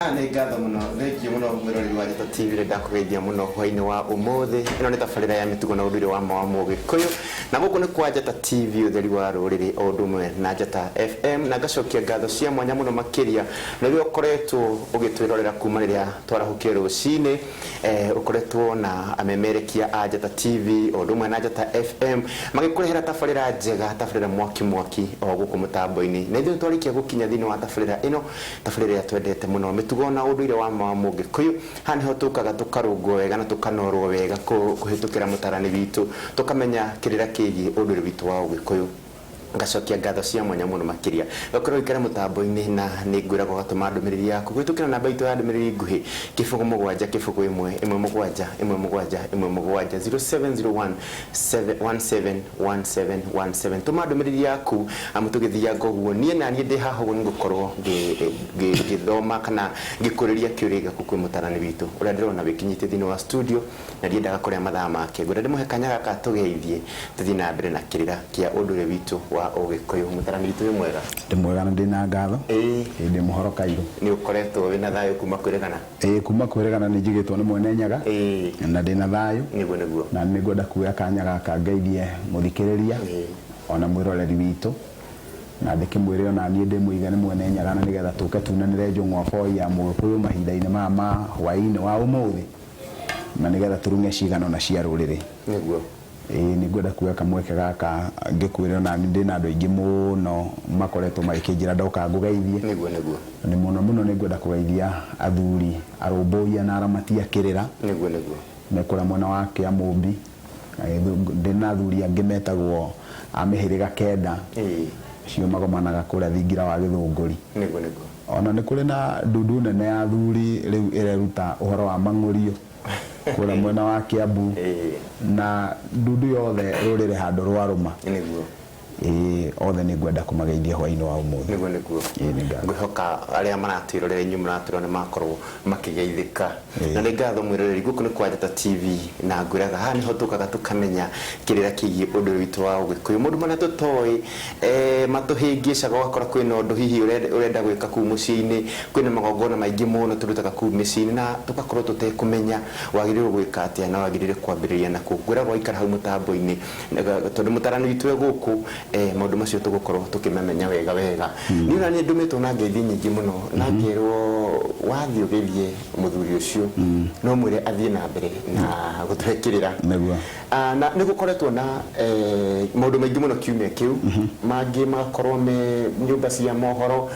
Nĩ ngatho mũno, thengiũ mũno mwĩroreri wa Njata TV, nĩ ndakũgeithia mũno hwainĩ wa ũmũthĩ. Ĩno nĩ tabarĩra ya mĩtugo na ũndũire wa ma wa Mũgĩkũyũ, na gũkũ nĩ kwa Njata TV, ũtheri wa rũrĩrĩ, o ũndũ ũmwe na Njata FM. Na ngacokia ngatho cia mwanya mũno makĩria nĩ ũrĩa ũkoretwo ũgĩtwĩrorera kuma rĩrĩa twarahũkire rũcinĩ. Ũkoretwo na amemerekia a Njata TV o ũndũ ũmwe na Njata FM magĩkũrehera tabarĩra njega, tabarĩra mwaki mwaki o gũkũ mũtambo-inĩ. Na ithuĩ nĩ twarĩkia gũkinya thĩinĩ wa tabarĩra ĩno, tabarĩra ĩrĩa twendete mũno, mĩtugo na ũndũire wa ma wa Mũgĩkũyũ. Haha nĩho tũkaga tũkarũngwo wega na tũkanorwo wega kũhĩtũkĩra mũtarani witũ, tũkamenya kĩrĩra kĩgiĩ ũndũire witũ wa Ũgĩkũyũ. Ngacokia ngatho cia mwanya mũno makĩria ũkorwo ũikare mũtambo-inĩ, na nĩ ngwĩraga ũgatũma ndũmĩrĩri yaku kũhĩtũkĩra namba itũ ya ndũmĩrĩri nguhĩ, 07 0 1 7 1 7 1 7, 0701 17 17 17. Tũma ndũmĩrĩri yaku amu tũgĩthianga ũguo, niĩ naniĩ ndĩ haha ũguo nĩngũkorwo ngĩthoma kana ngĩkũrĩria kĩũria gĩaku kwĩ mũtarani witũ ũrĩa ndĩrona wĩkinyĩtie thĩinĩ wa studio, na ndiendaga kũrĩa mathaa make. Ngwenda ndĩmũhe kanya gaka tũgeithie tũthiĩ na mbere na kĩrĩra kĩa ũndũire witũ wa Ũgĩkũyũ. Mũtarani witũ, wĩ mwega? Ndĩ mwega na ndĩna ngatho. Ĩĩ, ndĩ mũhoro Kairũ. Nĩ ũkoretwo wĩna thayũ kuma kwĩrĩgana? Ĩĩ, kuma kwĩrĩgana nĩ njigĩtwo nĩ Mwene Nyaga. Na ndĩna thayũ. Nĩguo nĩguo. Na nĩ ngwenda kuoya kanya gaka ngeithie mũthikĩrĩria ona mwĩroreri witũ, na ndĩkĩmwĩre ona niĩ ndĩ mũige nĩ Mwene Nyaga, na nĩgetha tũke tunanĩre njũng'wa boi ya Mũgĩkũyũ mahinda-inĩ maya ma hwaĩ-inĩ wa ũmũthĩ, na nĩgetha tũrung'e cigana ũna cia rũrĩrĩ. Nĩguo. Ĩĩ, nĩ ngwenda kuoya kamweke gaka ngĩkwĩre ona niĩ ndĩna andũ aingĩ mũno makoretwo magĩkĩnjĩra ndoka ngũgeithie. Nĩguo nĩguo. Nĩ mũno mũno nĩ ngwenda kũgeithia athuri arũmbũiya na aramati a kĩrĩra. Nĩguo nĩguo. Me kũrĩa mwena wa Kĩamũmbi. Ndĩna athuri angĩ metagwo a mĩhĩrĩga kenda. Acio magomanaga kũrĩa thingira wa Gĩthũngũri. Nĩguo nĩguo. Ona nĩ kũrĩ na ndundu nene ya athuri rĩu ĩreruta ũhoro wa mang'ũrio kũrĩa mwena wa Kiambu. Na ndundu yothe rũrĩrĩ handũ rwarũma. Nĩguo. Ĩĩ, othe nĩ ngwenda kũmageithia hwaĩ-inĩ wa ũmũthĩ. Nĩguo nĩguo. Ĩĩ, nĩ ngatho. Ngwĩhoka arĩa maratwĩrorera, inyuĩ mũratwĩrora, nĩ makorwo makĩgeithĩka. Na nĩ ngatho mwĩroreri, gũkũ nĩ kwa Njata TV, na ngwĩraga haha nĩho tũkaga tũkamenya kĩrĩra kĩgiĩ ũndũire witũ wa Ũgĩkũyũ. Maũndũ marĩa tũtoĩ matũhĩngĩcaga, ũgakora kwĩna ũndũ hihi ũrenda gwĩka kũu mũciĩ-inĩ, kwĩna magongona maingĩ mũno tũrutaga kũu mĩciĩ-inĩ na tũgakorwo tũtekũmenya wagĩrĩirwo gwĩka atĩa na wagĩrĩire kwambĩrĩria nakũ. Ngwĩraga waikara hau mũtambo-inĩ tondũ mũtarani witũ e gũkũ, maũndũ macio tũgũkorwo tũkĩmamenya wega wega. Niĩ ona nĩ ndũmĩtwo na ngeithi nyingĩ mũno na ngerwo wathiĩ ũgeithie mũthuri ũcio no mwĩre athiĩ na mbere na gũtũhe kĩrĩra. Nĩguo. Na nĩ gũkoretwo na maũndũ maingĩ mũno kiumia kĩu, mangĩ magakorwo me nyũmba cia mohoro,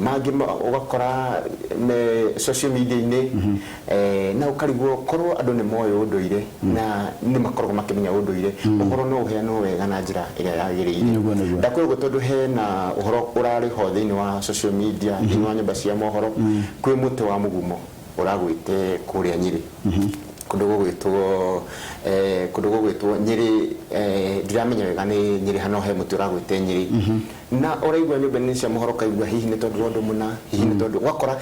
mangĩ ũgakora me social media-inĩ, na ũkarigwo korwo andũ nĩ moĩ ũndũire na nĩ makoragwo makĩmenya ũndũire, ũhoro no ũheanwo wega na njĩra ĩrĩa yagĩrĩire. Nĩguo nĩguo. Ndakwĩra ũguo tondũ hena ũhoro ũrarĩ ho thĩinĩ wa social media, thĩinĩ wa nyũmba cia mohoro, kwĩ mũtĩ wa mũgumo ũragwĩte kũrĩa Nyĩrĩ, kũndũ gũgwĩtwo kũndũ gũgwĩtwo Nyĩrĩ, ndiramenya wega nĩ Nyĩrĩ hano he mũtĩ ũragwĩte Nyĩrĩ, na ũraigua nyũmba-inĩ cia mohoro ũkaigua hihi nĩ tondũ wa ũndũ mũna, hihi nĩ tondũ ũgakora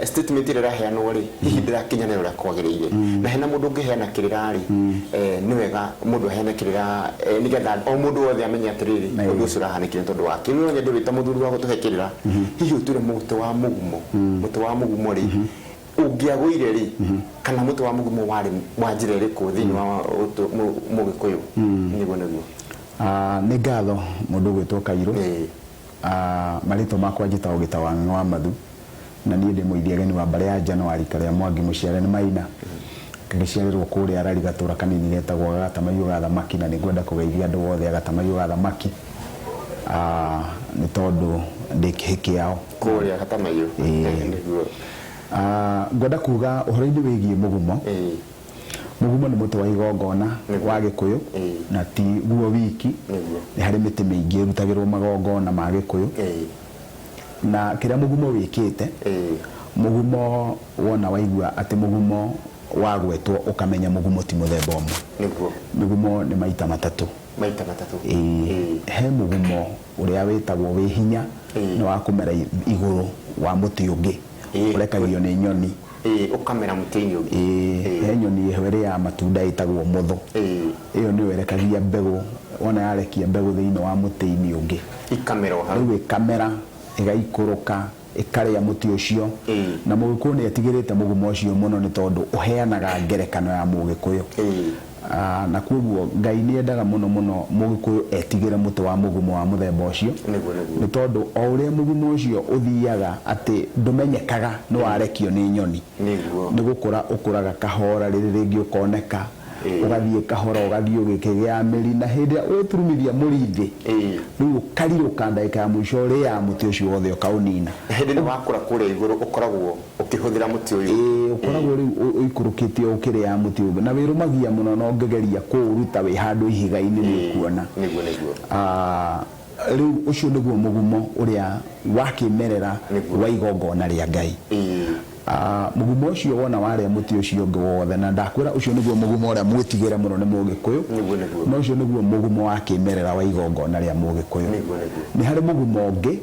statement ĩrĩa ĩraheanwo rĩ, hihi ndĩrakinyanĩra ũrĩa kwagĩrĩire. Na hena mũndũ ũngĩheana kĩrĩra rĩ, nĩ wega mũndũ aheane kĩrĩra nĩgetha o mũndũ wothe amenye atĩrĩrĩ, ũndũ ũcio ũrahanĩkire nĩ tondũ wa kĩ. Rĩu no nyende wĩ ta mũthuri wa gũtũhe kĩrĩra, hihi ũtwĩre mũtĩ wa mũgumo, mũtĩ wa mũgumo rĩ, ũngĩagũire rĩ, kana mũtĩ wa mũgumo warĩ wa njĩra ĩrĩkũ thĩinĩ wa Mũgĩkũyũ? Nĩguo nĩguo. Nĩ ngatho mũndũ ũgwĩtwo Kairũ. Marĩtwa makwa njĩtagwo Gĩtawang'ang'a wa Mathu, na niĩ ndĩ mũithiageni wa mbarĩ ya Njano wa rika rĩa Mwangi mũciare nĩ Maina. Ngĩciarĩrwo kũrĩa Rari gatũra kanini getagwo Gagatamaiũ ga Thamaki, na nĩ ngwenda kũgeithia andũ othe a Gatamaiũ ga Thamaki nĩ tondũ ndĩ kĩhĩ kĩao. Kũrĩa Gatamaiũ. Ĩĩ. Nĩguo. Ngwenda kuga ũhoro-inĩ wĩgiĩ mũgumo. Mũgumo nĩ mũtĩ wa igongona wa Gĩkũyũ, na ti guo wiki, nĩ harĩ mĩtĩ mĩingĩ ĩrutagĩrwo magongona ma Gĩkũyũ. Na kĩrĩa mũgumo wĩkĩte, mũgumo wona waigua atĩ mũgumo wagwetwo ũkamenya mũgumo ti mũthemba ũmwe. Mĩgumo nĩ maita matatũ. Maita matatũ. Ĩĩ, he mũgumo ũrĩa wĩtagwo wĩ hinya, nĩ wa kũmera igũrũ wa mũtĩ ũngĩ, ũrekagio nĩ nyoni. Ĩĩ, ũkamera mũtĩ-inĩ ũngĩ. Ĩĩ, he nyoni ĩho ĩrĩaga matunda ĩtagwo mũthũ. Ĩyo nĩyo ĩrekagia mbegũ, wona yarekia mbegũ thĩinĩ wa mũtĩ-inĩ ũngĩ. Ikamera o hau. Rĩu ĩkamera, ĩgaikũrũka, Ĩkarĩa mũtĩ ũcio. Na Mũgĩkũyũ nĩ etigĩrĩte mũgumo ũcio mũno nĩ tondũ ũheanaga ngerekano ya Mũgĩkũyũ. Na kwoguo Ngai nĩ endaga mũno mũno Mũgĩkũyũ etigĩre mũtĩ wa mũgumo wa mũthemba ũcio. Nĩguo nĩguo. Nĩ tondũ o ũrĩa mũgumo ũcio ũthiaga atĩ ndũmenyekaga nĩ warekio nĩ nyoni. Nĩguo. Nĩ gũkũra ũkũraga kahora, rĩrĩ rĩngĩ ũkoneka, ũgathiĩ kahora, ũgathiĩ ũgĩkĩgĩa mĩri, na hĩndĩ ĩrĩa ũrĩturumithia mũri thĩ, rĩu ũkarirũka ndagĩka ya mũico ũrĩaga mũtĩ ũcio wothe ũkaũnina. Na hĩndĩ ĩno wakũra kũrĩa igũrũ ũkoragwo ũkĩhũthĩra mũtĩ ũyũ. Ĩĩ, ũkoragwo rĩu ũikũrũkĩte o ũkĩrĩaga mũtĩ ũngĩ, na wĩrũmagia mũno na ũngĩgeria kũũruta wĩ handũ ihiga-inĩ nĩ ũkuona. Nĩguo nĩguo. Rĩu ũcio nĩguo mũgumo ũrĩa wa kĩmerera wa igongona rĩa Ngai. Mũgumo ũcio wona warĩa mũtĩ ũcio ũngĩ wothe, na ndakwĩra ũcio nĩguo mũgumo ũrĩa mwĩtigĩre mũno nĩ Mũgĩkũyũ, Nĩguo nĩguo. na ũcio nĩguo mũgumo wa kĩmerera wa igongona rĩa Mũgĩkũyũ. Nĩguo nĩguo. Nĩ harĩ mũgumo ũngĩ,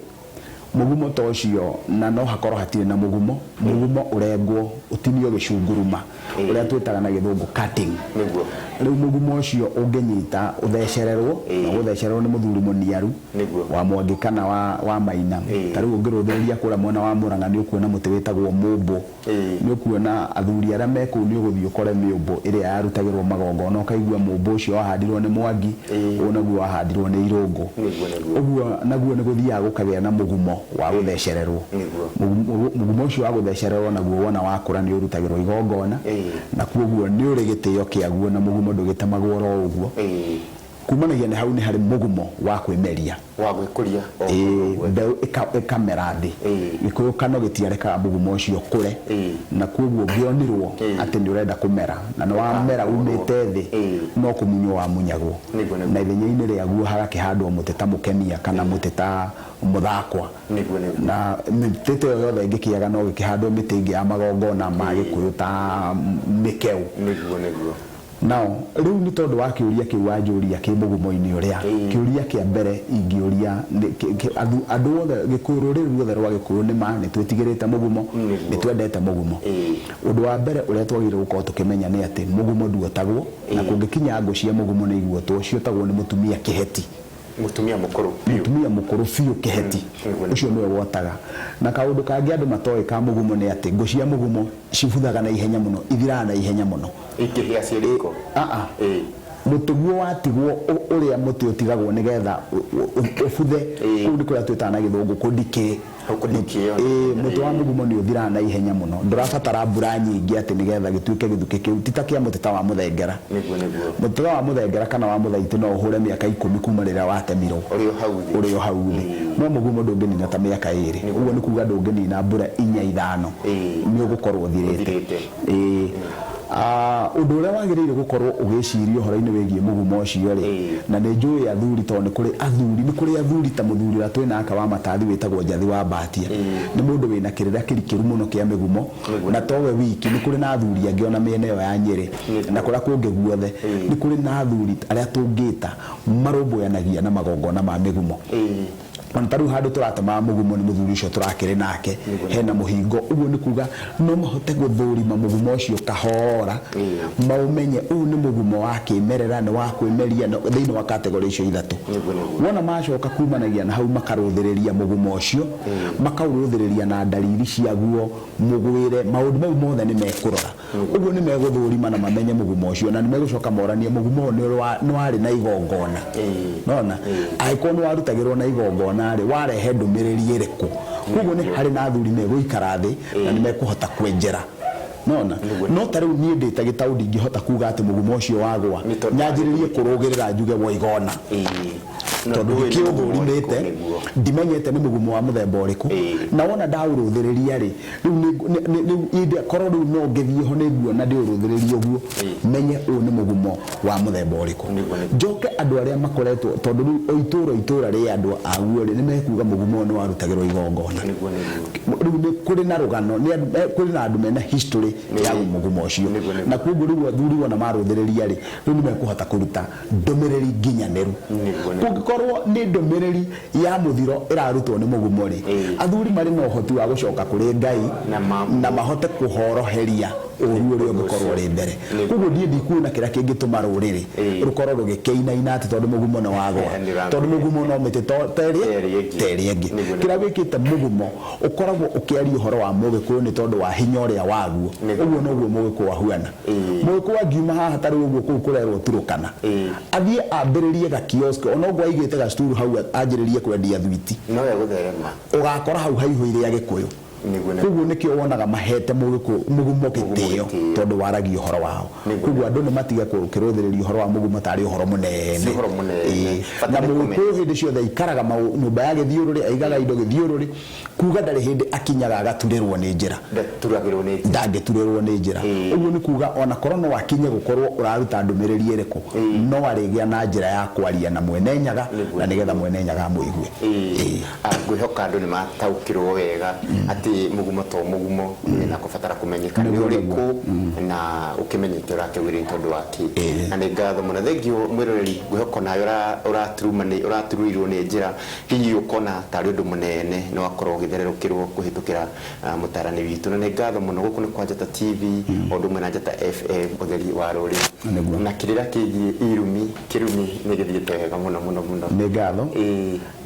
mũgumo ta ũcio, na no hakorwo hatirĩ na mũgumo, mũgumo ũrengwo ũtinio gĩcunguruma, ũrĩa twĩtaga na gĩthũngũ cutting. Nĩguo. Rĩu mũgumo ũcio ũngĩnyita ũthecererwo, na ũgũthecererwo nĩ mũthuri mũniaru Nĩguo. wa Mwangi kana wa Maina. Ta rĩu ũngĩrũthĩrĩria kũrĩa mwena wa Murang'a nĩ ũkuona mũtĩ wĩtagwo mũmbũ. Nĩ ũkuona athuri arĩa me kũu, nĩ ũgũthiĩ ũkore mĩũmbũ ĩrĩa yarutagĩrwo magongona, ũkaigua mũmbũ ũcio wahandirwo nĩ Mwangi, ũyũ naguo wahandirwo nĩ Irũngũ. Nĩguo nĩguo. Ũguo naguo nĩ gũthiaga gũkagĩa na mũgumo wa gũthecererwo. Nĩguo. Mũgumo ũcio wa gũthecererwo naguo wona wakũra nĩ ũrutagĩrwo igongona, na kwoguo nĩ ũrĩ gĩtĩo kĩaguo, na mũgumo ndũgĩtemagwo oro ũguo. Kumanagia nĩ hau nĩ harĩ mũgumo wa kwĩmeria. Wa gwĩkũria o Ĩĩ, mbeũ ĩkamera thĩ. Gĩkũyũ kano gĩtiarekaga mũgumo ũcio ũkũre, na kwoguo ũngĩonirwo atĩ nĩ ũrenda kũmera na nĩ wamera umĩte thĩ, no kũmunywo wamunyagwo. Nĩguo nĩguo. Na ithenya-inĩ rĩaguo hagakĩhandwo mũtĩ ta mũkenia kana mũtĩ ta mũthakwa. Nĩguo nĩguo. Na mĩtĩ ta ĩyo yothe ĩngĩkĩaga, no gĩkĩhandwo mĩtĩ ĩngĩ ya magongona ma Gĩkũyũ ta mĩkeũ. Nĩguo nĩguo. Nao rĩu nĩ tondũ wa kĩũria kĩu wanjũria kĩ mũgumo-inĩ ũrĩa, kĩũria kĩa mbere ingĩũria nĩ- andũ othe Gĩkũyũ, rũrĩrĩ ruothe rwa Gĩkũyũ, nĩ ma nĩ twĩtigĩrĩte mũgumo, nĩ twendete mũgumo. Ũndũ wa mbere ũrĩa twagĩrĩirwo gũkorwo tũkĩmenya nĩ atĩ mũgumo nduotagwo, na kũngĩkinya ngũ cia mũgumo nĩ iguotwo, ciotagwo nĩ mũtumia kĩheti. Mũtumia mũkũrũ biũ. Mũtumia mũkũrũ biũ kĩheti. Nĩguo. Ũcio nĩwe wotaga. Na kaũndũ kangĩ andũ matoĩ ka mũgumo nĩ atĩ ngũ cia mũgumo cibuthaga na ihenya mũno, ithiraga na ihenya mũno. Ingĩhĩa ciĩ riko. Aa, mũtĩ guo watigwo ũrĩa mũtĩ ũtigagwo nĩgetha ũbuthe, kũu nĩ kũrĩa twĩtaga na gĩthũngũ kũdecay. Kũdecay. Ĩĩ, mũtĩ wa mũgumo nĩ ũthiraga na ihenya mũno, ndũrabatara mbura nyingĩ atĩ nĩgetha gĩtuĩke gĩthukĩ kĩu, ti ta kĩa mũtĩ ta wa mũthengera. Nĩguo nĩguo. Mũtĩ ta wa mũthengera kana wa mũthaitĩ no ũhũre mĩaka 10 kuma rĩrĩa watemirwo. Ũrĩ o hau thĩ. Ũrĩ o hau thĩ. No mũgumo ndũngĩnina ta mĩaka 2. Ũguo nĩ kuga ndũngĩnina mbura inya ithano, nĩ ũgũkorwo ũthirĩte. Ũthirĩte. Ĩĩ. Ũndũ ũrĩa wagĩrĩire gũkorwo ũgĩciria ũhoro-inĩ wĩgiĩ mũgumo ũcio rĩ, na nĩ njũĩ athuri, tondũ nĩ kũrĩ athuri, nĩ kũrĩ athuri ta mũthuri ũrĩa twĩ nake wa Matathi wĩtagwo Njathi wa Mbatia, nĩ mũndũ wĩna kĩrĩra kĩrikĩru mũno kĩa mĩgumo, na towe wiki, nĩ kũrĩ na athuri angĩ ona mĩena ĩyo ya Nyĩrĩ na kũrĩa kũngĩ guothe, nĩ kũrĩ na athuri arĩa tũngĩta marũmbũyanagia na magongona ma mĩgumo. Ona ta rĩu handũ tũratemaga mũgumo nĩ mũthuri ũcio tũrakĩrĩ nake hena mũhingo, ũguo nĩ kuga no mahote gũthũrima mũgumo ũcio kahora, maũmenye ũyũ nĩ mũgumo wa kĩmerera, nĩ wa kwĩmeria thĩinĩ wa category icio ithatũ. Nĩguo nĩguo. Wona macoka kumanagia na hau makarũthĩrĩria mũgumo ũcio, makaũrũthĩrĩria na ndariri ciaguo, mũgwĩre, maũndũ mau mothe nĩ mekũrora. Ũguo nĩ megũthũrima na mamenye mũgumo ũcio, na nĩ megũcoka moranie mũgumo ũyũ nĩ warĩ na igongona. Nona angĩkorwo nĩ warutagĩrwo na igongona rĩ, warehe ndũmĩrĩri ĩrĩkũ? Koguo nĩ harĩ na athuri megũikara thĩ na nĩ mekũhota kwenjera. Nona no ta rĩu niĩ ndĩ ta gĩtaũ ndingĩhota kuga atĩ mũgumo ũcio wagwa Nĩ tondũ nyanjĩrĩrie kũrũgĩrĩra njuge waigona, tondũ ndũĩ nĩ mũgumo ndikĩũthũrimĩte, ũrĩkũ, nĩguo. Ndimenyete nĩ mũgumo wa mũthemba ũrĩkũ. Na wona ndaũrũthĩrĩria rĩ, rĩu rĩu korwo rĩu no ngĩthiĩ ho nĩ nguona ndĩũrũthĩrĩrie ũguo, menye ũyũ nĩ mũgumo wa mũthemba ũrĩkũ. Nĩguo nĩguo. Njoke andũ arĩa makoretwo, tondũ rĩu o itũũra o itũũra rĩ andũ aguo rĩ, nĩ mekuga mũgumo ũyũ nĩ warutagĩrwo igongona. Nĩguo nĩguo. Rĩu nĩ kũrĩ na rũgano, nĩ andũ, kũrĩ na andũ mena history ya mũgumo ũcio. Nĩguo nĩguo. Na koguo rĩu athuri wona marũthĩrĩria rĩ, rĩu nĩ mekũhota kũruta ndũmĩrĩri nginyanĩru. Nĩguo nĩguo. Kũngĩkorwo Angĩkorwo nĩ ndũmĩrĩri ya mũthiro ĩrarutwo nĩ mũgumo rĩ, athuri marĩ na ũhoti wa gũcoka kũrĩ Ngai na mahote kũhoroheria ũru ũrĩa ũngĩkorwo ũrĩ mbere. Koguo niĩ ndikuona kĩrĩa kĩngĩtũma rũrĩrĩ rũkorwo rũgĩkĩinaina atĩ tondũ mũgumo nĩ wagwa, tondũ mũgumo no mĩtĩ ta ĩrĩa ĩngĩ. Kĩrĩa wĩkĩte mũgumo ũkoragwo ũkĩaria ũhoro wa Mũgĩkũyũ nĩ tondũ wa hinya ũrĩa waguo. Ũguo noguo Mũgĩkũyũ ahuana. Mũgĩkũyũ angiuma haha ta rĩu ũguo kũu kũrerwo Turũkana, athiĩ ambĩrĩrie ga kiosk, ona ũguo aigĩte gacukuru hau anjĩrĩrie kwendia thwiti, no egũtherema, ũgakora hau haihũire Agĩkũyũ. Koguo nĩkĩo wonaga mahete mũgumo gĩtĩo, tondũ waragia ũhoro wao. Koguo andũ nĩ matige kũrũthĩrĩria ũhoro wa mũgumo tarĩ ũhoro mũnene. Na Mũgĩkũyũ hĩndĩ ciothe aikaraga nyũmba ya gĩthiũrũrĩ, aigaga indo gĩthiũrũrĩ, kuga ndarĩ hĩndĩ akinyaga agaturĩrwo nĩ njĩra. Ndangĩturĩrwo nĩ njĩra. Ũguo nĩ kuga ona korwo no akinye gũkorwo ũraruta ndũmĩrĩri ĩrĩkũ, no arĩgĩa na njĩra ya kwaria na mwene Nyaga, na nĩgetha mwene Nyaga amũigue. Ngwĩhoka andũ nĩ mataũkĩrwo wega atĩ mũgumo to mũgumo na kũbatara kũmenyeka nĩ ũrĩkũ na ũkĩmenyete ũrakĩwĩrĩ tondũ wa kĩ. Na nĩ ngatho mũno, thengiũ mwĩroreri, ngwĩhoka nawe ũratururĩirwo nĩ njĩra hihi ũkona tarĩ ũndũ mũnene no akorwo ũgĩthererũkĩrwo kũhĩtũkĩra mũtarani witũ. Na nĩ ngatho mũno, gũkũ nĩ kwa Njata TV o ũndũ ũmwe na Njata FM, ũtheri wa rũrĩrĩ. Na kĩrĩra kĩgiĩ irumi, kĩrumi nĩ gĩthiĩte wega mũno mũno mũno. Nĩ ngatho.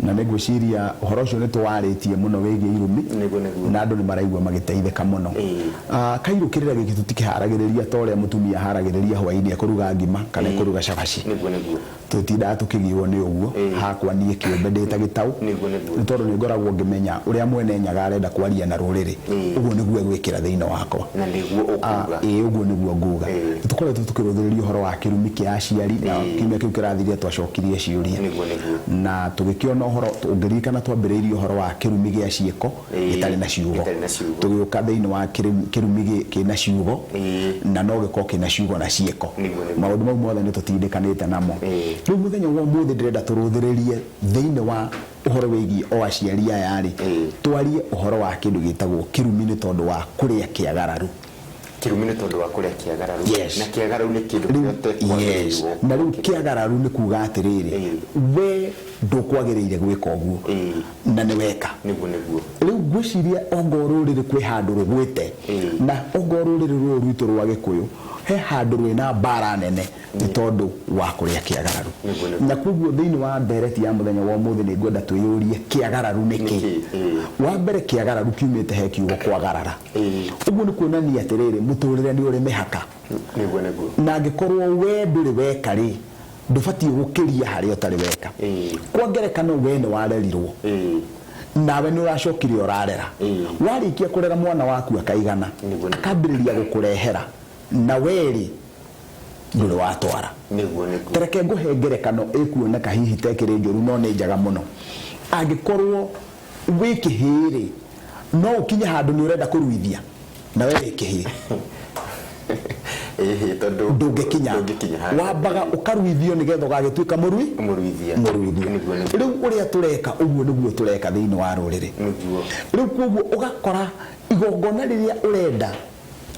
Na nĩ ngwĩciria ũhoro ũcio nĩ tũwarĩtie mũno wĩgiĩ irumi, na andũ nĩ maraigua magĩteithĩka mũno. Kairũ kĩrĩra gĩkĩ tũtikĩharagĩrĩria ta ũrĩa mũtumia aharagĩrĩria hwaĩ-inĩ ekũruga ngima kana ekũruga cabaci. Tũtindaga tũkĩgiwo nĩ ũguo, hakwa niĩ kĩũmbe ndĩ ta gĩtaũ, nĩ tondũ nĩ ngoragwo ngĩmenya ũrĩa mwene Nyaga arenda kwaria na rũrĩrĩ, ũguo nĩguo egwĩkĩra thĩinĩ wakwa. Na nĩguo ũkuga. Ĩĩ, ũguo nĩguo nguga. Nĩ tũkoretwo tũkĩrũthĩrĩria ũhoro wa kĩrumi kĩa aciari, na kiumia kĩu kĩrathirire twacokirie ciũria. Na tũgĩkĩona ũhoro, ũngĩririkana twambĩrĩirie ũhoro wa kĩrumi gĩa ciĩko gĩtarĩ na ciugo. Tũgĩũka thĩinĩ wa kĩrumi kĩna ciugo, na no gĩkorwo kĩna ciugo na ciĩko. Maũndũ mau mothe nĩ tũtindĩkanĩte namo. Rĩu mũthenya wa ũmũthĩ ndĩrenda tũrũthĩrĩrie thĩinĩ wa ũhoro wĩgiĩ o aciari aya rĩ, twarie ũhoro wa kĩndũ gĩtagwo kĩrumi nĩ tondũ wa kũrĩa kĩagararu. Kĩrumi nĩ tondũ wa kũrĩa kĩagararu. Na kĩagararu nĩ kĩndũ kĩrĩa. Na rĩu kĩagararu nĩ kuga atĩrĩrĩ, we ndũkwagĩrĩire gwĩka ũguo na nĩ weka. Rĩu ngwĩciria ongorwo rũrĩrĩ kwĩ handũ rũgwĩte, na ongorwo rũrĩrĩ rũrũ rwitũ rwa Gĩkũyũ he handũ rwĩna mbara nene nĩ tondũ wa kũrĩa kĩagararu. Na koguo thĩinĩ wa ndereti ya mũthenya wa ũmũthĩ nĩ ngwenda twĩyũrie kĩagararu nĩ kĩ. Wa mbere kĩagararu kiumĩte he kiugo kwagarara. Ũguo nĩ kuonania atĩrĩrĩ, mũtũrĩre nĩ ũrĩ mĩhaka. Na angĩkorwo we ndũrĩ weka rĩ, ndũbatiĩ gũkĩria harĩa ũtarĩ weka. Kwa ngerekano we nĩ warerirwo, nawe nĩ ũracokire ũrarera. Warĩkia kũrera mwana waku akaigana, akambĩrĩria gũkũrehera, na we rĩ ndũrĩ watwara. Tareke ngũhe ngerekano ĩkuoneka hihi ta ĩkĩrĩ njũru no nĩ njega mũno. Angĩkorwo wĩ kĩhĩĩ rĩ, no ũkinye handũ nĩ ũrenda kũruithia na we wĩ kĩhĩĩ. Ndũngĩkinya, wambaga ũkaruithio nĩgetha ũgagĩtuĩka mũrui mũruithia. Rĩu ũrĩa tũreka ũguo nĩguo tũreka thĩinĩ wa rũrĩrĩ. Rĩu koguo ũgakora igongona rĩrĩa ũrenda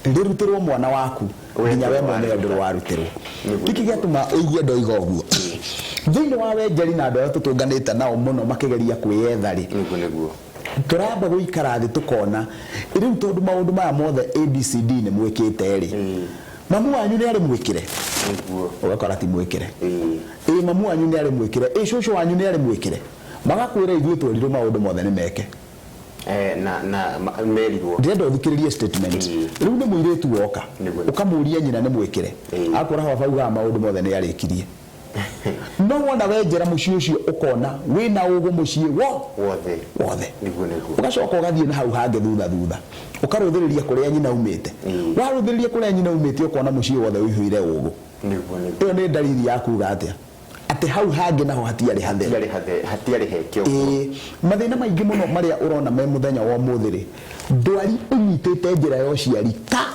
rĩrutĩrwo mwana waku nginya we mwenyewe ndũrĩ warutĩrwo. Nĩkĩ gĩatũma ũigue ndoiga ũguo? Thĩinĩ wa wenjeri na andũ arĩa tũtũnganĩte nao mũno makĩgeria kwĩyetha rĩ, tũramba gũikara thĩ tũkona rĩu tondũ maũndũ maya mothe ABCD nĩ mwĩkĩte rĩ, mamu wanyu nĩ arĩ mwĩkĩre, ũgakora ti mwĩkĩre. Ĩ mamu wanyu nĩ arĩ mwĩkĩre, ĩ cũcũ wanyu nĩ arĩ mwĩkĩre, magakwĩra ithuĩ twerirwo maũndũ mothe nĩ meke. Na merirwo. Ndĩrenda ũthikĩrĩrie statement. Rĩu nĩ mũirĩtu woka, ũkamũria nyina nĩ mwĩkĩre, akwĩra baba augaga maũndũ mothe nĩ arĩkirie. No wona wenjera mũciĩ ũcio ũkona wĩna ũgũ mũciĩ wothe. Ũgacoka ũgathiĩ na hau hangĩ thutha thutha, ũkarũthĩrĩria kũrĩa nyina umĩte. Warũthĩrĩria kũrĩa nyina umĩte ũkona mũciĩ wothe ũihũire ũgũ. Ĩyo nĩ ndariri ya kuga atĩa? Atĩ hau hangĩ naho hatiarĩ hatheru. Hatiarĩ heke ũguo. Mathĩna maingĩ mũno marĩa ũrona me mũthenya wa ũmũthĩ rĩ, ndwari ũnyitĩte njĩra ya ũciari ta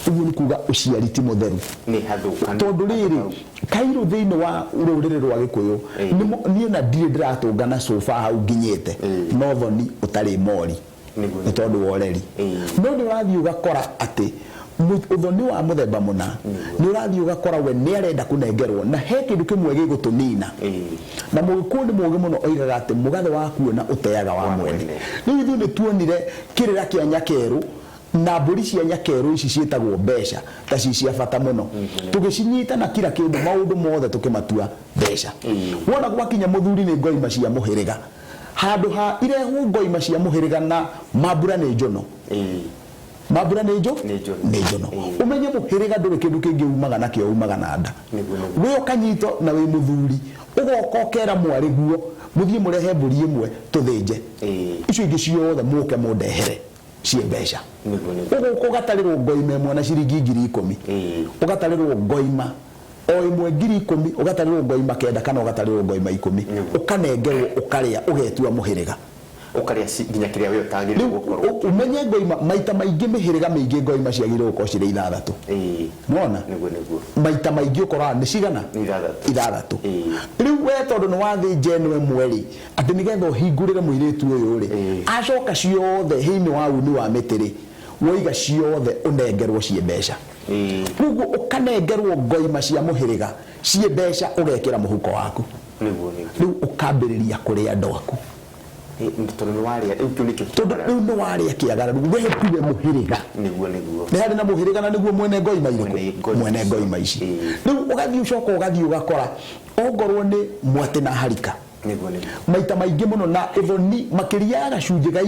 ũguo nĩ kuga ũciari ti mũtheru. Tondũ rĩrĩ, kairũ thĩinĩ wa rũrĩrĩ rwa Gĩkũyũ, niĩ na ndirĩ ndĩratũngana sofa hau nginyĩte, no thoni ũtarĩ mori. Nĩ tondũ wa ũreri. No nĩ ũrathiĩ ũgakora atĩ Ũthoni wa mũthemba mũna nĩ ũrathiĩ ũgakora we nĩ arenda kũnengerwo, na he kĩndũ kĩmwe gĩgũtũnina. Na Mũgĩkũyũ nĩ mũũgĩ mũno, oigaga atĩ mũgathe wa kuona ũteaga wa mwene. Rĩu ithuĩ nĩ tuonire kĩrĩra kĩa nyakerũ na mbũri cia nyakerũ ici ciĩtagwo mbeca ta ci cia bata mũno, tũgĩcinyita na kira kĩndũ, maũndũ mothe tũkĩmatua mbeca. Wona gwakinya mũthuri nĩ ngoima cia mũhĩrĩga, handũ ha irehwo ngoima cia mũhĩrĩga na mambura nĩ njono. Mambura nĩ njo Nĩ njono. Nĩ njono. Ũmenye mũhĩrĩga ndũrĩ kĩndũ kĩngĩ umaga nakĩo, umaga na nda. Nĩguo, nĩguo. Wĩ ũkanyitwo na wĩ mũthuri, ũgoka ũkera mwarĩ guo mũthiĩ mũrehe mbũri ĩmwe tũthĩnje, icio ingĩ ciothe mũke mũndehere ciĩ mbeca. Nĩguo, nĩguo. Ũgũka ũgatarĩrwo ngoima ĩmwe na ciringi 10,000. Ũgatarĩrwo ngoima o ĩmwe 10,000, ũgatarĩrwo ngoima 9 kana ũgatarĩrwo ngoima 10. Ũkanengerwo, ũkarĩa, ũgetua mũhĩrĩga. Ũkarĩa nginya kĩrĩa we ũtagĩrĩirwo Rĩu gũkorwo. Ũmenye ngoima maita maingĩ, mĩhĩrĩga mĩingĩ ngoima ciagĩrĩirwo gũkorwo cirĩ 6. Nĩwona? Nĩguo, nĩguo. Maita maingĩ ũkoraga nĩ cigana? Nĩ 6. 6. Rĩu we tondũ nĩ wathĩnja ĩno ĩmwe rĩ, atĩ nĩgetha ũhingũrĩre mũirĩtu ũyũ rĩ, acoka ciothe thĩinĩ wa uni wa mĩtĩ rĩ, woiga ciothe ũnengerwo ciĩ mbeca. Koguo ũkanengerwo ngoima cia mũhĩrĩga ciĩ mbeca, ũgekĩra mũhuko waku. Nĩguo, nĩguo. Rĩu ũkambĩrĩria kũrĩa andũ aku. Tondũ nĩ warĩa rĩu, kĩu nĩkĩo Tondũ rĩu nĩ warĩa kĩagararu, we tiwe mũhĩrĩga. Nĩguo, nĩguo. Nĩ harĩ na mũhĩrĩga na nĩguo mwene ngoima Mwene irĩkũ? Ngoima Mwene icio. Ngoima ici. Rĩu ũgathiĩ, ũcoka ũgathiĩ ũgakora ongorwo nĩ mwatĩ na harika, Nĩguo, nĩguo. Maita maingĩ mũno na ũthoni makĩria ya gacunjĩ ga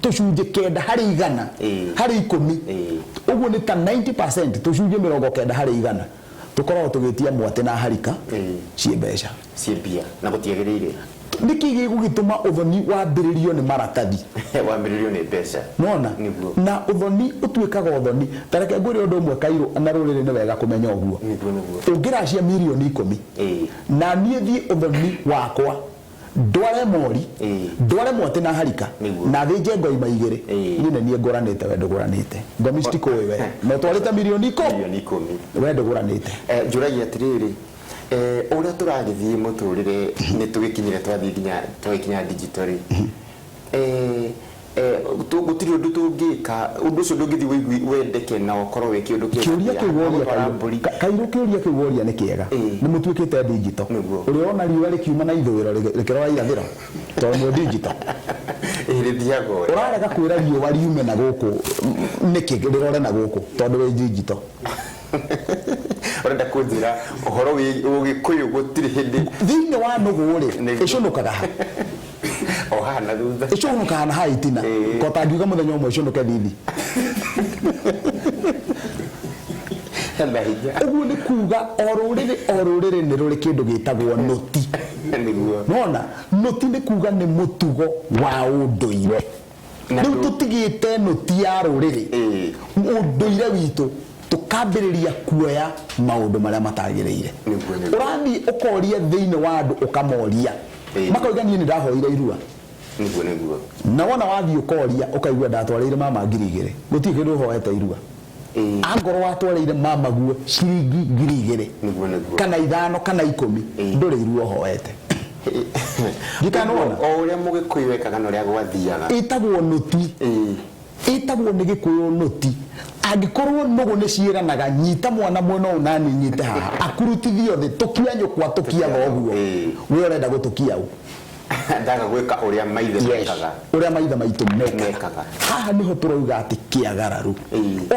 tũcunjĩ 9 harĩ 100 harĩ 10. Ũguo nĩ ta 90%, tũcunjĩ 90 harĩ 100 tũkoragwo tũgĩtia mwatĩ na harika ciĩ mbeca. Ciĩ mbia na gũtiagĩrĩire. Nĩkĩ gĩgũgĩtũma ũthoni wambĩrĩrio nĩ maratathi? Wambĩrĩrio nĩ mbeca. Nona? Nĩguo. Na ũthoni ũtuĩkaga ũthoni. Ta reke ngwĩre ũndũ ũmwe, Kairũ, na rũrĩrĩ nĩ wega kũmenya ũguo. Nĩguo, nĩguo. Ũngĩracia mirioni 10 na niĩ thiĩ ũthoni wakwa ndware mori, ndware mwatĩ na harika, na thĩnje ngoima 2, niĩ nĩ niĩ ngũranĩte, we ndũgũranĩte. Ngomi citikũĩ we na ũtwarĩte mirioni ikũ Mirioni 10. We ndũgũranĩte. Njũragia atĩrĩrĩ, ũrĩa tũragĩthiĩ mũtũrĩre nĩ tũgĩkinyire, twathiĩ nginya twagĩkinya digital rĩ, gũtirĩ ũndũ tũngĩka ũndũ ũcio ndũngĩthiĩ wendeke na ũkorwo wĩ kĩũndũ kĩega. Kĩũria kĩu woria, Gũtwara Kairũ, mbũri. Kairũ, kĩũria kĩu woria nĩ kĩega. Nĩ mũtuĩkĩte digital. Ũrĩa ũrona riũa rĩkiuma na ithũĩro rĩkĩrora irathĩro tondũ mwĩ digital. Rĩthiaga ũrĩa. Ũrarega kwĩra riũa riume na gũkũ nĩkĩ, rĩrore na gũkũ tondũ wĩ digital. Ũrenda kũnjĩra ũhoro wĩ Ũgĩkũyũ gũtirĩ hĩndĩ Thĩinĩ wa nũgũ rĩ, ĩcũnũkaga ha? O haha na thutha. Ĩcũnũkaga na haha itina. Ko tangiuga mũthenya ũmwe ĩcũnũke thithi. Na hinya. Ũguo nĩ kuga o rũrĩrĩ o rũrĩrĩ nĩ rũrĩ kĩndũ gĩtagwo nũti. Nona nũti nĩ kuga nĩ mũtugo wa ũndũire. Na Rĩu tũtigĩte nũti ya rũrĩrĩ, ũndũire witũ, tũkambĩrĩria kuoya maũndũ marĩa matagĩrĩire. Nĩguo, nĩguo. Ũrathiĩ ũkoria thĩinĩ wa andũ, ũkamoria, makoiga niĩ nĩ ndahoire irua. Nĩguo, nĩguo. Na wona wathiĩ ũkoria, ũkaigua ndatwarĩire mama 2,000. Gũtirĩ kĩndũ ũhoete irua. Angorwo watwarĩire mama guo ciringi 2,000 Nĩguo, nĩguo. kana 5 kana 10, ndũrĩ irua ũhoete. Ndikanona. O ũrĩa Mũgĩkũyũ ekaga na ũrĩa gwathiaga. Ĩtagwo nũti. Ĩtagwo nĩ Gĩkũyũ nũti. Angĩkorwo nũgũ nĩ ciĩranaga nyita mwana mwena ũyũ nani nyite haha, akurutithio thĩ, tũkia nyũkwa, tũkia thoguo, we ũrenda gũtũkia ũ? Ndaga gwĩka ũrĩa maithe mekaga. Ũrĩa maithe maitũ mekaga. Mekaga. Haha nĩho tũrauga atĩ kĩagararu,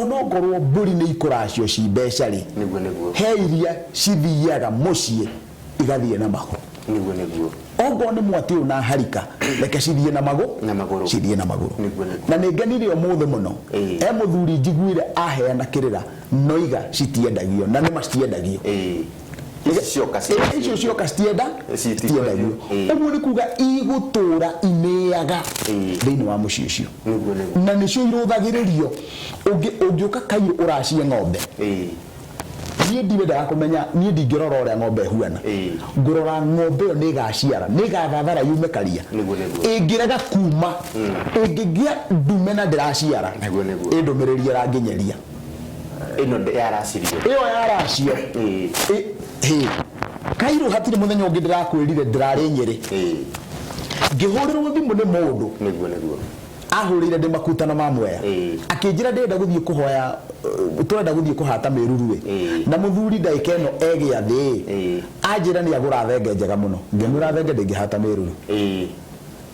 onongorwo mbũri nĩ ikũracio ci mbeca rĩ, Nĩguo, nĩguo. he iria cithiaga mũciĩ igathiĩ na magũrũ. Nĩguo, nĩguo. Ongorwo nĩ mwatĩ ũyũ na harika, reke cithiĩ na magũ Na magũrũ. Cithiĩ na magũrũ. Nĩguo, nĩguo. Na nĩ ngenire ũmũthĩ mũno, e mũthuri njiguire aheana kĩrĩra noiga citiendagio, na nĩma citiendagio. Ici cioka Icio cioka citienda Citiendagio. citiendagio. Ũguo nĩ kuga igũtũra inĩaga thĩinĩ wa mũciĩ ũcio. Nĩguo, nĩguo. Na nĩcio irũthagĩrĩrio. Ũngĩũka Kairũ ũracie ng'ombe, niĩ ndiwendaga kũmenya, niĩ ndingĩrora ũrĩa ng'ombe ĩhuana. Ngũrora ng'ombe ĩyo nĩ ĩgaciara, nĩ ĩgathathara yume karia. Nĩguo, nĩguo. Ĩngĩrega kuma, ĩngĩgĩa ndume na ndĩraciara, Nĩguo, nĩguo. ĩndũmĩrĩri ĩranginyeria. Ĩno yaracirio. Ĩyo yaracio. Hĩ Kairũ, hatirĩ mũthenya ũngĩ ndĩrakwĩrire ndĩrarĩ Nyĩrĩ, ngĩhũrĩrwo thimũ nĩ mũndũ. Nĩguo, nĩguo. Ahũrĩire ndĩ makutano ma Mwea. Akĩnjĩra ndĩrenda gũthiĩ kũhoya, tũrenda gũthiĩ kũhata mĩruru ĩ. Na mũthuri ndagĩka ĩno egĩathĩ ĩ. Anjĩra nĩ agũra thenge njega mũno. Ngĩmwĩra thenge ndĩngĩhata mĩruru.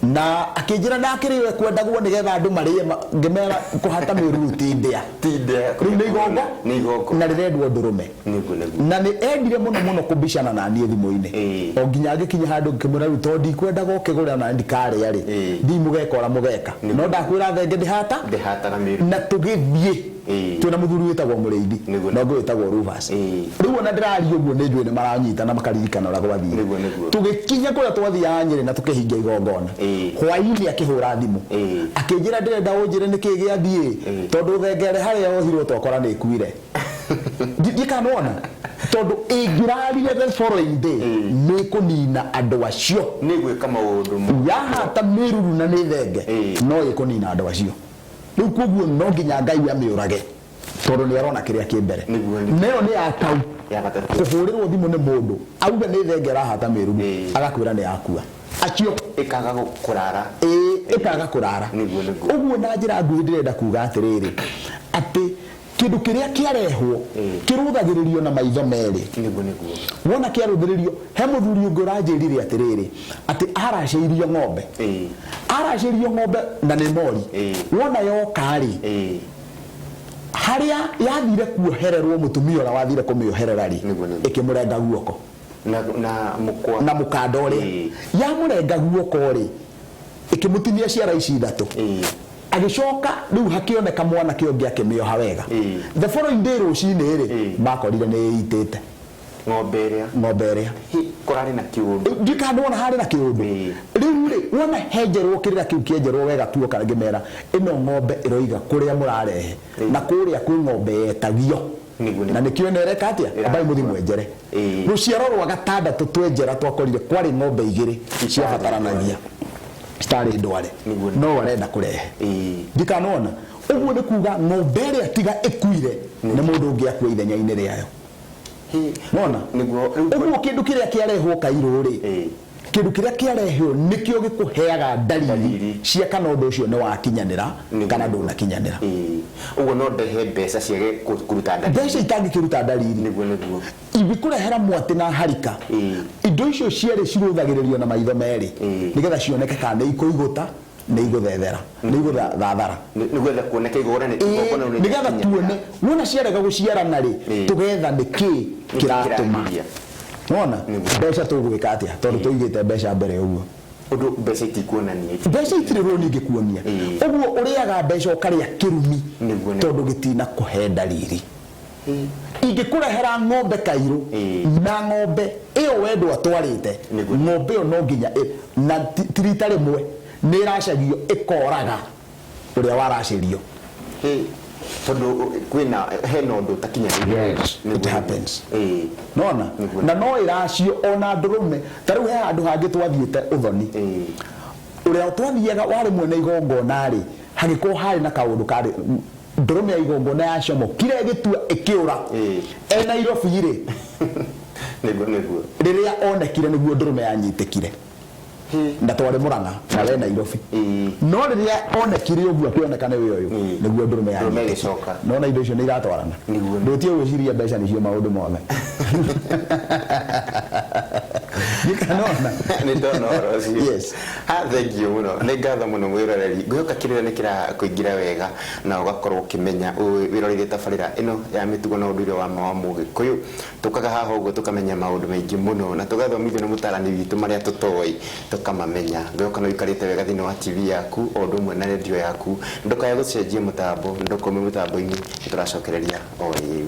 Na akĩnjĩra ndakĩrĩ we kwendagwo nĩgetha andũ marĩe ngĩmera kũhata mĩruru ti ndĩa. Ti ndĩa. Rĩu nĩ igongo. Nĩ igongo. Na rĩrendwo ndũrũme. Nĩguo nĩguo. Na nĩ endire mũno mũno kũbicana na niĩ thimũ-inĩ. O nginya ngĩkinya handũ ngĩmwĩra rĩu tondũ ndikwendaga ũkĩgũra na ndikarĩa rĩ. Thiĩ mũgeka ũrĩa mũgeka. No ndakwĩra thenge ndĩhata. Ndĩhataga mĩruru. Na tũgĩthiĩ. Twĩna mũthuri wĩtagwo Mũrĩithi. Nĩguo. Na ũngĩ wĩtagwo Rufus. Rĩu ona ndĩraria ũguo nĩ njũĩ nĩ maranyita na makaririkana ũrĩa gwathire. Nĩguo nĩguo. Tũgĩkinya kũrĩa twathiaga Nyĩrĩ na tũkĩhingia igongona. Hwaĩ-inĩ akĩhũra thimũ. Akĩnjĩra ndĩrenda ũnjĩre nĩkĩ gĩathiĩ. Tondũ thenge ĩrĩa harĩa yohirwo twakora nĩ ĩkuire. Ndiĩ kana nĩwona. Tondũ ĩngĩrarire the following day nĩ ĩkũnina andũ acio. Nĩ ĩgwĩka maũndũ mo. Yahata mĩruru na nĩ thenge no ĩkũnina andũ acio. Rĩu koguo no nginya Ngai amĩũrage tondũ nĩ arona kĩrĩa kĩ mbere. Nĩguo nĩguo. Nayo nĩ ya kau. Ya gatatũ. Kũhũrĩrwo thimũ nĩ mũndũ auge nĩ thenge ĩrahata mĩruru agakwĩra nĩ yakua. Acio. Ĩkaga kũrara. Ĩĩ ĩkaga kũrara. Nĩguo nĩguo. Ũguo na njĩra nguhĩ ndĩrenda kuga atĩrĩrĩ atĩ kĩndũ kĩrĩa kĩarehwo kĩrũthagĩrĩrio na maitho merĩ. Nĩguo nĩguo. Wona kĩarũthĩrĩrio he mũthuri ũngĩ ũranjĩrire atĩrĩrĩ atĩ aracĩirio ng'ombe. Aracĩirio ng'ombe na nĩ mori. Wona yoka rĩ harĩa yathire kuohererwo mũtumia ũrĩa wathire kũmĩoherera rĩ Nĩguo nĩguo. ĩkĩmũrenga guoko. Na na mũkwa. Na mũkanda ũrĩa. Yamũrenga guoko rĩ ĩkĩmũtinia ciara ici ithatũ. Agĩcoka rĩu hakĩoneka mwanake ũngĩ akĩmĩoha wega. The following day rũcinĩ rĩ makorire nĩ ĩitĩte. Ng'ombe ĩrĩa. Ng'ombe ĩrĩa. Kũrarĩ na kĩũndũ. Ndiũĩ kana nĩwona harĩ na kĩũndũ. Rĩu rĩ wona henjerwo kĩrĩra kĩu kĩenjerwo wega tuoka ngĩmera ĩno ng'ombe ĩroiga kũrĩa mũrarehe na kũrĩa kwĩ ng'ombe yetagio. Nĩguo nĩguo. Na nĩkĩo ĩno ĩreka atĩa? Ambai mũthiĩ mwenjere. Rũciaro rwa gatandatũ twenjera twakorire kwarĩ ng'ombe igĩrĩ ciabataranagia citarĩ ndware. Nĩguo nĩguo. No arenda kũrehe. Ndikanona. Ũguo nĩ kuga ng'ombe ĩrĩa tiga ĩkuire nĩ mũndũ ũngĩ akua ithenya-inĩ rĩayo. Nona? Nĩguo. Ũguo kĩndũ kĩrĩa kĩarehwo kairũ rĩ kĩndũ kĩrĩa kĩarehwo nĩkĩo gĩkũheaga dalili cia kana ũndũ ũcio nĩ wakinyanĩra kana ndũnakinyanĩra. Ũguo no ndehe mbeca ciage kũruta dalili. Mbeca itangĩkĩruta dalili. Nĩguo nĩguo. Ingĩkũrehera mwatĩ na harika. Indo icio cierĩ cirũthagĩrĩrio na maitho merĩ nĩgetha cioneke kana nĩ ikũigũta nĩ igũthethera nĩ igũthathara. Nĩgetha kuoneke igongona nĩ igongona nĩ Nĩgetha tuone wona ciarega gũciarana rĩ tũgetha nĩkĩ kĩratũma. Wona mbeca tũgwĩka atĩa tondũ tũigĩte mbeca mbere ũguo. Ũndũ mbeca itikuonania. Mbeca itirĩ rũni ingĩkuonia. Ũguo ũrĩaga mbeca ũkarĩa kĩrumi tondũ gĩtina kũhe dalili. Ingĩkũrehera ng'ombe kairũ na ng'ombe ĩyo wendwo atwarĩte ng'ombe ĩyo no nginya na ti rita rĩmwe nĩ ĩracagio ĩkoraga ũrĩa waracĩrio. Tondũ kwĩna hena ũndũ ũtakinyanĩire. Yes, it happens. Nona? Na no ĩracio ona ndũrũme. Ta rĩu he handũ hangĩ twathiĩte ũthoni. Ũrĩa twathiaga warĩ mwene igongona rĩ hagĩkorwo harĩ na kaũndũ karĩ ndũrũme ya igongona yacomokire ĩgĩtua ĩkĩũra. E Nairobi rĩ. Nĩguo nĩguo. Rĩrĩa onekire nĩguo ndũrũme yanyitĩkire. Na twarĩ Murang'a na we Nairobi. No rĩrĩa onekire ũguo akĩoneka nĩwe ũyũ nĩguo ndũrũme yanyitĩkire. Ĩgĩcoka. Nona indo icio nĩ iratwarana. Nĩguo. Ndũtige gwĩciria mbeca nĩcio maũndũ mothe. Ndikanona. Nĩ ndona ũhoro ũcio. Yes. Ha, thank you mũno. Nĩ ngatho mũno mwĩroreri. Ngwĩhoka kĩrĩra nĩ kĩrakũingĩra wega na ũgakorwo ũkĩmenya wĩroreire tabarĩra ĩno ya mĩtugo na ũndũire wa ma wa Mũgĩkũyũ. Tũkaga haha ũguo tũkamenya maũndũ maingĩ mũno na tũgathomithio nĩ mũtarani witũ marĩa tũtoĩ tũkamamenya. Ngwĩhoka nĩ ũikarĩte wega thĩinĩ wa TV yaku o ũndũ ũmwe na radio yaku. Ndũkae gũcenjia mũtambo, ndũkaume mũtambo-inĩ, nĩ tũracokereria o rĩu.